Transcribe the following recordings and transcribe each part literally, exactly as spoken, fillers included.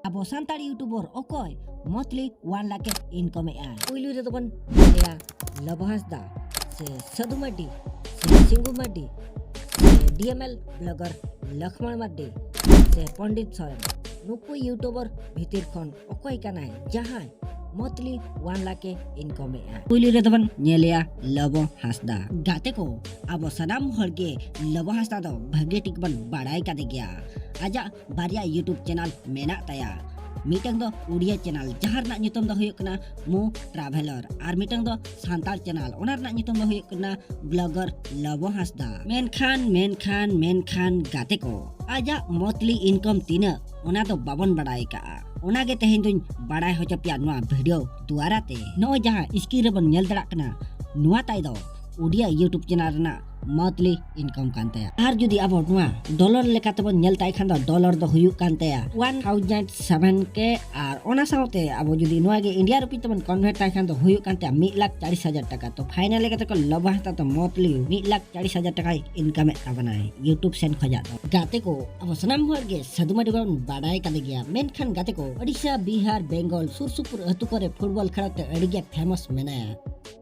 ᱟᱵᱚ ᱥᱟᱱᱛᱟᱲ ᱭᱩᱴᱩᱵᱚᱨ ᱚᱠᱚᱭ ᱢᱚᱛᱷᱞᱤ ᱣᱟᱱ ᱞᱟᱠᱷ ᱮ ᱤᱱᱠᱚᱢᱮᱜᱼᱟ? ᱯᱩᱭᱞᱩ ᱨᱮᱫᱚ ᱵᱚᱱ ᱞᱟᱹᱭᱟ ᱞᱚᱵᱚ ᱦᱟᱸᱥᱫᱟ, ᱥᱮ ᱥᱟᱹᱫᱷᱩ ᱢᱟᱨᱰᱤ, ᱥᱮ ᱥᱤᱝᱜᱩ ᱢᱟᱨᱰᱤ, ᱥᱮ ᱰᱤ ᱮᱢ ᱮᱞ ᱵᱞᱚᱜᱟᱨ ᱞᱚᱠᱷᱢᱚᱬ ᱢᱟᱨᱰᱤ, ᱥᱮ ᱯᱚᱱᱰᱤᱛ ᱥᱚᱨᱮᱱ᱾ ᱱᱩᱠᱩ ᱭᱩᱴᱩᱵᱚᱨ ᱵᱷᱤᱛᱤᱨ ᱠᱷᱚᱱ ᱚᱠᱚᱭ ᱠᱟᱱᱟᱭ ᱡᱟᱦᱟᱸᱭ ᱢᱚᱛᱷᱞᱤ ᱣᱟᱱ ᱞᱟᱠᱷ ᱮ ᱤᱱᱠᱚᱢᱮᱜᱼᱟ? ᱯᱩᱭᱞᱩ ᱨᱮᱫᱚ ᱵᱚᱱ ᱧᱮᱞᱮᱭᱟ ᱞᱚᱵᱚ ᱦᱟᱸᱥᱫᱟ᱾ ᱜᱟᱛᱮ ᱠᱚ, ᱟᱵᱚ ᱥᱟᱱᱟᱢ ᱦᱚᱲ ᱜᱮ ᱞᱚᱵᱚ ᱦᱟᱸᱥᱫᱟ ᱫᱚ ᱵᱷᱟᱹᱜᱤ ᱴᱷᱤᱠ ᱵᱚᱱ ᱵᱟᱲᱟᱭ ᱠᱟᱫᱮ ᱜᱮᱭᱟ᱾ ᱟᱡᱟᱜ ᱵᱟᱨᱭᱟ ᱭᱩᱴᱩᱵᱽ ᱪᱮᱱᱟᱞ ᱢᱮᱱᱟᱜ ᱛᱟᱭᱟ᱾ ᱢᱤᱫᱴᱟᱝ ᱫᱚ ᱩᱲᱤᱭᱟ ᱪᱮᱱᱟᱞ, ᱡᱟᱦᱟᱸ ᱨᱮᱱᱟᱜ ᱧᱩᱛᱩᱢ ᱫᱚ ᱦᱩᱭᱩᱜ ᱠᱟᱱᱟ ᱢᱳ ᱴᱨᱟᱵᱷᱮᱞᱟᱨ, ᱟᱨ ᱢᱤᱫᱴᱟᱝ ᱫᱚ ᱥᱟᱱᱛᱟᱲ ᱪᱮᱱᱟᱞ, ᱚᱱᱟ ᱨᱮᱱᱟᱜ ᱧᱩᱛᱩᱢ ᱫᱚ ᱦᱩᱭᱩᱜ ᱠᱟᱱᱟ ᱵᱞᱚᱜᱟᱨ ᱞᱚᱵᱚ ᱦᱟᱸᱥᱫᱟ᱾ ᱢᱮᱱᱠᱷᱟᱱ, ᱢᱮᱱᱠᱷᱟᱱ, ᱢᱮᱱᱠᱷᱟᱱ ᱜᱟᱛᱮ ᱠᱚ, ᱟᱡᱟᱜ ᱢᱚᱛᱷᱞᱤ ᱤᱱᱠᱚᱢ ᱛᱤᱱᱟᱹᱜ, ᱚᱱᱟ ᱫᱚ ᱵᱟᱵᱚᱱ ᱵᱟᱲᱟᱭ ᱠᱟᱜᱼᱟ᱾ ᱚᱱᱟ ᱜᱮ ᱛᱮᱦᱮᱧ ᱫᱚᱧ ᱵᱟᱲᱟᱭ ᱦᱚᱪᱚ ᱯᱮᱭᱟ ᱱᱚᱣᱟ ᱵᱷᱤᱰᱤᱭᱳ ᱫᱩᱣᱟᱨᱟ ᱛᱮ᱾ ᱱᱚᱜᱼᱚᱭ ᱡᱟᱦᱟᱸ ᱥᱠᱨᱤᱱ ᱨᱮᱵᱚᱱ ᱧᱮᱞ ᱫᱟᱲᱮᱭᱟᱜ ᱠᱟᱱᱟ, ᱱᱚᱣᱟ ᱛᱟᱭ ᱫᱚ ᱩᱰᱤᱭᱟ ᱭᱩᱴᱩᱵᱽ ᱪᱮᱱᱟᱞ ᱨᱮᱱᱟᱜ ᱢᱚᱛᱷᱞᱤ ᱤᱱᱠᱚᱢ ᱠᱟᱱ ᱛᱟᱭᱟ᱾ ᱟᱨ ᱡᱩᱫᱤ ᱟᱵᱚ ᱱᱚᱣᱟ ᱰᱚᱞᱟᱨ ᱞᱮᱠᱟ ᱛᱮᱵᱚᱱ ᱧᱮᱞ ᱛᱟᱭ ᱠᱷᱟᱱ ᱫᱚ, ᱰᱚᱞᱟᱨ ᱫᱚ ᱦᱩᱭᱩᱜ ᱠᱟᱱ ᱛᱟᱭᱟ ᱚᱣᱟᱱ ᱛᱷᱟᱣᱡᱮᱱᱰ ᱥᱮᱵᱷᱮᱱ ᱠᱮ, ᱟᱨ ᱚᱱᱟ ᱥᱟᱶᱛᱮ ᱟᱵᱚ ᱡᱩᱫᱤ ᱱᱚᱣᱟ ᱜᱮ ᱤᱱᱰᱤᱭᱟ ᱨᱩᱯᱤ ᱛᱮᱵᱚᱱ ᱠᱚᱱᱵᱷᱟᱨᱴ ᱟᱭ ᱠᱷᱟᱱ ᱫᱚ ᱦᱩᱭᱩᱜ ᱠᱟᱱ ᱛᱟᱭᱟ ᱢᱤᱫ ᱞᱟᱠᱷ ᱪᱟᱲᱤᱥ ᱦᱟᱡᱟᱨ ᱴᱟᱠᱟ᱾ ᱛᱚ ᱯᱷᱟᱭᱱᱟᱞ ᱞᱮᱠᱟ ᱛᱮᱠᱚ ᱞᱚᱵᱚ ᱦᱟᱸᱥᱫᱟ ᱫᱚ ᱢᱚᱛᱷᱞᱤ ᱢᱤᱫ ᱞᱟᱠᱷ ᱪᱟᱲᱤᱥ ᱦᱟᱡᱟᱨ ᱴᱟᱠᱟᱭ ᱤᱱᱠᱟᱢᱮᱫ ᱛᱟᱵᱚᱱᱟᱭ ᱭᱩᱴᱩᱵᱽ ᱥᱮᱱ ᱠᱷᱚᱱᱟᱜ ᱫᱚ᱾ ᱜᱟᱛᱮ ᱠᱚ, ᱟᱵᱚ ᱥᱟᱱᱟᱢ ᱦᱚᱲ ᱜᱮ ᱥᱟᱹᱫᱷᱩ ᱢᱟᱨᱰᱤ ᱵᱚᱱ ᱵᱟᱰᱟᱭ ᱠᱟᱫᱮ ᱜᱮᱭᱟ, ᱢᱮᱱᱠᱷᱟᱱ ᱜᱟᱛᱮ ᱠᱚ, ᱳᱰᱤᱥᱟ, ᱵᱤᱦᱟᱨ, ᱵᱮᱝᱜᱚᱞ ᱥᱩᱨ ᱥᱩᱯᱩᱨ ᱟᱹᱛᱩ ᱠᱚᱨᱮ ᱯᱷᱩᱴᱵᱚᱞ ᱠᱷᱮᱞᱳᱰ ᱛᱮ ᱟᱹᱰᱤ ᱜᱮ ᱯᱷᱮᱢᱟᱥ ᱢᱮᱱᱟᱭᱟ᱾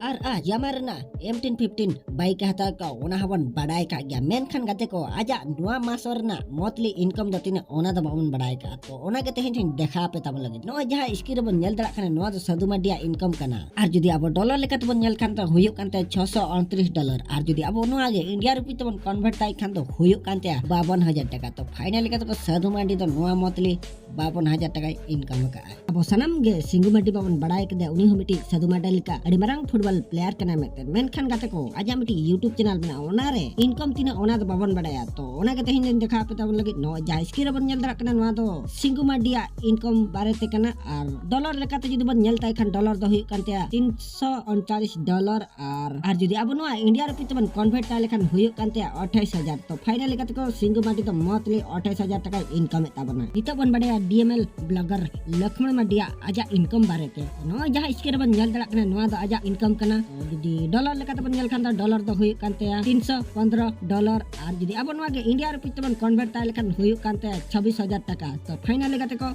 ᱟᱨ ᱟᱡ ᱭᱟᱢᱟ ᱨᱮᱱᱟᱜ ᱮᱢ ᱴᱮᱱ ᱯᱷᱤᱯᱴᱤᱱ ᱵᱟᱭᱤᱠ ᱮ ᱦᱟᱛᱟᱣ ᱠᱟᱜᱼᱟ, ᱚᱱᱟ ᱦᱚᱸᱵᱚᱱ ᱵᱟᱰᱟᱭ ᱠᱟᱜ ᱜᱮᱭᱟ᱾ ᱢᱮᱱᱠᱷᱟᱱ ᱜᱟᱛᱮ ᱠᱚ, ᱟᱡᱟᱜ ᱱᱚᱣᱟ ᱢᱟᱥ ᱨᱮᱱᱟᱜ ᱢᱚᱛᱷᱞᱤ ᱤᱱᱠᱟᱢ ᱫᱚ ᱛᱤᱱᱟᱹᱜ, ᱚᱱᱟ ᱫᱚ ᱵᱟᱵᱚᱱ ᱵᱟᱰᱟᱭ ᱠᱟᱜᱼᱟ᱾ ᱛᱚ ᱚᱱᱟ ᱜᱮ ᱛᱮᱦᱮᱧ ᱫᱚᱧ ᱫᱮᱠᱷᱟᱣ ᱟᱯᱮ ᱛᱟᱵᱚᱱ ᱞᱟᱹᱜᱤᱫ᱾ ᱱᱚᱜᱼᱚᱭ ᱡᱟᱦᱟᱸ ᱥᱠᱨᱤᱱ ᱨᱮᱵᱚᱱ ᱧᱮᱞ ᱫᱟᱲᱮᱭᱟᱜ ᱠᱟᱱᱟ, ᱱᱚᱣᱟ ᱫᱚ ᱥᱟᱹᱫᱷᱩ ᱢᱟᱨᱰᱤᱭᱟᱜ ᱤᱱᱠᱟᱢ ᱠᱟᱱᱟ᱾ ᱟᱨ ᱡᱩᱫᱤ ᱟᱵᱚ ᱰᱚᱞᱟᱨ ᱞᱮᱠᱟ ᱛᱮᱵᱚᱱ ᱧᱮᱞ ᱠᱷᱟᱱ ᱫᱚ ᱦᱩᱭᱩᱜ ᱠᱟᱱ ᱛᱟᱭᱟ ᱪᱷᱚᱥᱚ ᱩᱱᱛᱨᱤᱥ ᱰᱚᱞᱟᱨ᱾ ᱟᱨ ᱡᱩᱫᱤ ᱟᱵᱚ ᱱᱚᱣᱟ ᱜᱮ ᱤᱱᱰᱤᱭᱟ ᱨᱩᱯᱤ ᱛᱮᱵᱚᱱ ᱠᱚᱱᱵᱷᱟᱨᱴ ᱟᱭ ᱠᱷᱟᱱ ᱫᱚ ᱦᱩᱭᱩᱜ ᱠᱟᱱ ᱛᱟᱭᱟ ᱵᱟᱵᱚᱱ ᱦᱟᱡᱟᱨ ᱴᱟᱠᱟ᱾ ᱛᱚ ᱯᱷᱟᱭᱱᱟᱞ ᱞᱮᱠᱟ ᱛᱮᱠᱚ ᱥᱟᱹᱫᱷᱩ ᱢᱟᱨᱰᱤ ᱫᱚ ᱱᱚᱣᱟ ᱢᱚᱛᱷᱞᱤ ᱵᱟᱵᱚᱱ ᱦᱟᱡᱟᱨ ᱴᱟᱠᱟᱭ ᱤᱱᱠᱟᱢ ᱟᱠᱟᱫᱼᱟ᱾ ᱟᱵᱚ ᱥᱟᱱᱟᱢ ᱜᱮ ᱥᱤᱝᱜᱩ ᱢᱟᱨᱰᱤ ᱵᱟᱵᱚᱱ ᱵᱟᱲᱟᱭ ᱠᱮᱫᱮᱭᱟ, ᱩᱱᱤ ᱦᱚᱸ ᱢᱤᱫᱴᱤᱡ ᱥᱟᱹᱫᱷᱩ ᱢᱟᱨᱰᱤ ᱞᱮᱠᱟ ᱟᱹᱰᱤ ᱢᱟᱨᱟᱝ ᱯᱷᱩᱴᱵᱚᱞ ᱯᱞᱮᱭᱟᱨ ᱠᱟᱱᱟᱭ ᱢᱤᱫᱴᱮᱱ᱾ ᱢᱮᱱᱠᱷᱟᱱ ᱜᱟᱛᱮ ᱠᱚ, ᱟᱡᱟᱜ ᱢᱤᱫᱴᱤᱡ ᱭᱩᱴᱩᱵᱽ ᱪᱮᱱᱟᱞ ᱢᱮᱱᱟᱜᱼᱟ, ᱚᱱᱟᱨᱮ ᱤᱱᱠᱟᱢ ᱛᱤᱱᱟᱹᱜ, ᱚᱱᱟ ᱫᱚ ᱵᱟᱵᱚᱱ ᱵᱟᱲᱟᱭᱟ᱾ ᱛᱚ ᱚᱱᱟ ᱜᱮ ᱛᱮᱦᱮᱧ ᱫᱚᱧ ᱫᱮᱠᱷᱟᱣ ᱟᱯᱮ ᱛᱟᱵᱚᱱ ᱞᱟᱹᱜᱤᱫ᱾ ᱱᱚᱜᱼᱚᱭ ᱡᱟᱦᱟᱸ ᱥᱠᱨᱤᱱ ᱨᱮᱵᱚᱱ ᱧᱮᱞ ᱫᱟᱲᱮᱭᱟᱜ ᱠᱟᱱᱟ, ᱱᱚᱣᱟ ᱫᱚ ᱥᱤᱝᱜᱩ ᱢᱟᱨᱰᱤᱭᱟᱜ ᱤᱱᱠᱟᱢ ᱵᱟᱨᱮᱛᱮ ᱠᱟᱱᱟ᱾ ᱟᱨ ᱰᱚᱞᱟᱨ ᱞᱮᱠᱟᱛᱮ ᱡᱩᱫᱤ ᱵᱚᱱ ᱧᱮᱞ ᱛᱟᱭ ᱠᱷᱟᱱ, ᱰᱚᱞᱟᱨ ᱫᱚ ᱦᱩᱭᱩᱜ ᱠᱟᱱ ᱛᱟᱭᱟ ᱛᱤᱱᱥᱚ ᱩᱱᱪᱟᱞᱤᱥ ᱰᱚᱞᱟᱨ᱾ ᱟᱨ, ᱟᱨ ᱡᱩᱫᱤ ᱟᱵᱚ ᱱᱚᱣᱟ ᱤᱱᱰᱤᱭᱟ ᱨᱩᱯᱤ ᱛᱮᱵᱚᱱ ᱠᱚᱱᱵᱷᱟᱨᱴ ᱛᱟᱭ ᱞᱮᱠᱷᱟᱱ, ᱦᱩᱭᱩᱜ ᱠᱟᱱ ᱛᱟᱭᱟ ᱟᱴᱷᱟᱭᱤᱥ ᱦᱟᱡᱟᱨ᱾ ᱛᱚ ᱯᱷᱟᱭᱱᱟᱞ ᱞᱮᱠᱟ ᱛᱮᱠᱚ ᱥᱤᱝᱜᱩ ᱢᱟᱨᱰᱤ ᱫᱚ ᱢᱚᱛᱷᱞᱤ ᱟᱴᱷᱟᱭᱤᱥ ᱦᱟᱡᱟᱨ ᱴᱟᱠᱟᱭ ᱤᱱᱠᱟᱢᱮᱫ ᱛᱟᱵᱚᱱᱟ᱾ ᱱᱤᱛᱚᱜ ᱵᱚᱱ ᱵᱟᱰᱟᱭᱟ ᱰᱤ ᱮᱢ ᱮᱞ ᱵᱞᱚᱜᱟᱨ ᱞᱚᱠᱷᱢᱚᱬ ᱢᱟᱨᱰᱤᱭᱟᱜ ᱟᱡᱟᱜ ᱤᱱᱠᱟᱢ ᱵᱟᱨᱮᱛᱮ᱾ ᱱᱚᱜᱼᱚᱭ ᱡᱟᱦᱟᱸ ᱥᱠᱨᱤᱱ ᱨᱮᱵᱚᱱ ᱧᱮᱞ ᱫᱟᱲᱮᱭᱟᱜ ᱠᱟᱱᱟ, ᱱᱚᱣᱟ ᱫᱚ ᱟᱡᱟᱜ ᱤᱱᱠᱟᱢ ᱠᱟᱱᱟ᱾ ᱡᱩᱫᱤ ᱰᱚᱞᱟᱨ ᱞᱮᱠᱟ ᱛᱮᱵᱚᱱ ᱧᱮᱞ ᱠᱷᱟᱱ ᱫᱚ, ᱰᱚᱞᱟᱨ ᱫᱚ ᱦᱩᱭᱩᱜ ᱠᱟᱱ ᱛᱟᱭᱟ ᱛᱤᱱᱥᱚ ᱯᱚᱱᱫᱨᱚ ᱰᱚᱞᱟᱨ᱾ ᱟᱨ ᱡᱩᱫᱤ ᱟᱵᱚ ᱱᱚᱣᱟ ᱜᱮ ᱤᱱᱰᱤᱭᱟ ᱨᱩᱯᱤ ᱛᱮᱵᱚᱱ ᱠᱚᱱᱵᱷᱟᱨᱴ ᱛᱟᱭ ᱞᱮᱠᱷᱟᱱ, ᱦᱩᱭᱩᱜ ᱠᱟᱱ ᱛᱟᱭᱟ ᱪᱷᱟᱵᱵᱤᱥ ᱦᱟᱡᱟᱨ ᱴᱟᱠᱟ᱾ ᱛᱚ ᱯᱷᱟᱭᱱᱟᱞ ᱞᱮᱠᱟ ᱛᱮᱠᱚ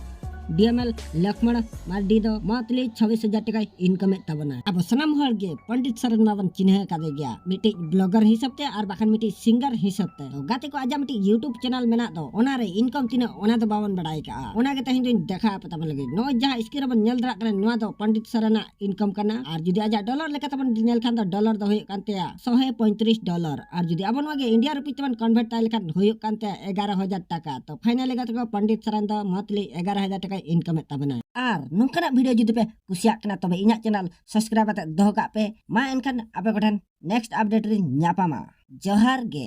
ᱰᱤ ᱮᱢ ᱮᱞ ᱞᱚᱠᱷᱢᱚᱬ ᱢᱟᱨᱰᱤ ᱫᱚ ᱢᱚᱱᱛᱷᱞᱤ ᱪᱷᱟᱵᱵᱤᱥ ᱦᱟᱡᱟᱨ ᱴᱟᱠᱟᱭ ᱤᱱᱠᱟᱢᱮᱫ ᱛᱟᱵᱚᱱᱟ᱾ ᱟᱵᱚ ᱥᱟᱱᱟᱢ ᱦᱚᱲ ᱜᱮ ᱯᱚᱱᱰᱤᱛ ᱥᱚᱨᱮᱱ ᱢᱟᱵᱚᱱ ᱪᱤᱱᱦᱟᱹ ᱠᱟᱫᱮ ᱜᱮᱭᱟ, ᱢᱤᱫᱴᱤᱡ ᱵᱞᱚᱜᱟᱨ ᱦᱤᱥᱟᱹᱵ ᱛᱮ ᱟᱨ ᱵᱟᱠᱷᱟᱱ ᱢᱤᱫᱴᱤᱡ ᱥᱤᱝᱜᱟᱨ ᱦᱤᱥᱟᱹᱵ ᱛᱮ᱾ ᱛᱚ ᱜᱟᱛᱮ ᱠᱚ, ᱟᱡᱟᱜ ᱢᱤᱫᱴᱤᱡ YouTube ᱪᱮᱱᱮᱞ ᱢᱮᱱᱟᱜ ᱫᱚ, ᱚᱱᱟᱨᱮ ᱤᱱᱠᱟᱢ ᱛᱤᱱᱟᱹᱜ ᱚᱱᱟ ᱫᱚ ᱵᱟᱵᱚᱱ ᱵᱟᱲᱟᱭ ᱠᱟᱜᱼᱟ᱾ ᱚᱱᱟ ᱜᱮ ᱛᱮᱦᱮᱧ ᱫᱚᱧ ᱫᱮᱠᱷᱟᱣ ᱟᱯᱮ ᱛᱟᱵᱚᱱ ᱞᱟᱹᱜᱤᱫ᱾ ᱱᱚᱜᱼᱚᱭ ᱡᱟᱦᱟᱸ ᱥᱠᱨᱤᱱ ᱨᱮᱵᱚᱱ ᱧᱮᱞ ᱫᱟᱲᱮᱭᱟᱜ ᱠᱟᱱᱟ, ᱱᱚᱣᱟ ᱫᱚ ᱯᱚᱱᱰᱤᱛ ᱥᱚᱨᱮᱱᱟᱜ ᱤᱱᱠᱟᱢ ᱠᱟᱱᱟ᱾ ᱟᱨ ᱡᱩᱫᱤ ᱟᱡᱟᱜ ᱰᱚᱞᱟᱨ ᱞᱮᱠᱟᱛᱮᱵᱚᱱ ᱧᱮᱞ ᱠᱷᱟᱱ ᱫᱚ, ᱰᱚᱞᱟᱨ ᱫᱚ ᱦᱩᱭᱩᱜ ᱠᱟᱱ ᱛᱟᱭᱟ ᱥᱚᱦᱮ ᱯᱚᱸᱭᱛᱨᱤᱥ ᱰᱚᱞᱟᱨ᱾ ᱟᱨ ᱡᱩᱫᱤ ᱟᱵᱚ ᱱᱚᱣᱟ ᱜᱮ ᱤᱱᱰᱤᱭᱟ ᱨᱩᱯᱤᱡ ᱛᱮᱵᱚᱱ ᱠᱚᱱᱵᱷᱟᱨᱴ ᱛᱟᱭ ᱞᱮᱠᱷᱟᱱ, ᱦᱩᱭᱩᱜ ᱠᱟᱱ ᱛᱟᱭᱟ ᱮᱜᱟᱨᱚ ᱦᱟᱡᱟᱨ ᱴᱟᱠᱟ᱾ ᱛᱚ ᱯᱷᱟᱭᱱᱟᱞ ᱞᱮᱠᱟ ᱛᱮᱠᱚ ᱯᱚᱱᱰᱤᱛ ᱥᱚᱨᱮᱱ ᱫᱚ ᱢᱚᱱᱛᱷᱞᱤ ᱮᱜᱟᱨᱚ ᱦᱟᱡᱟᱨ ᱴᱟᱠᱟᱭ ᱤᱱᱠᱟᱢᱮᱫ ᱛᱟᱵᱚᱱᱟ᱾ ᱟᱨ ᱱᱚᱝᱠᱟᱱᱟᱜ ᱵᱷᱤᱰᱤᱭᱳ ᱡᱩᱫᱤ ᱯᱮ ᱠᱩᱥᱤᱭᱟᱜ ᱠᱟᱱᱟ, ᱛᱚᱵᱮ ᱤᱧᱟᱹᱜ ᱪᱮᱱᱮᱞ ᱥᱟᱵᱥᱠᱨᱟᱭᱤᱵ ᱠᱟᱛᱮ ᱫᱚᱦᱚ ᱠᱟᱜ ᱯᱮ᱾ ᱢᱟ ᱮᱱᱠᱷᱟᱱ ᱟᱯᱮ ᱠᱚᱴᱷᱮᱱ ᱱᱮᱠᱥᱴ ᱟᱯᱰᱮᱴ ᱨᱤᱧ ᱧᱟᱯᱟᱢᱟ᱾ ᱡᱚᱦᱟᱨ ᱜᱮ᱾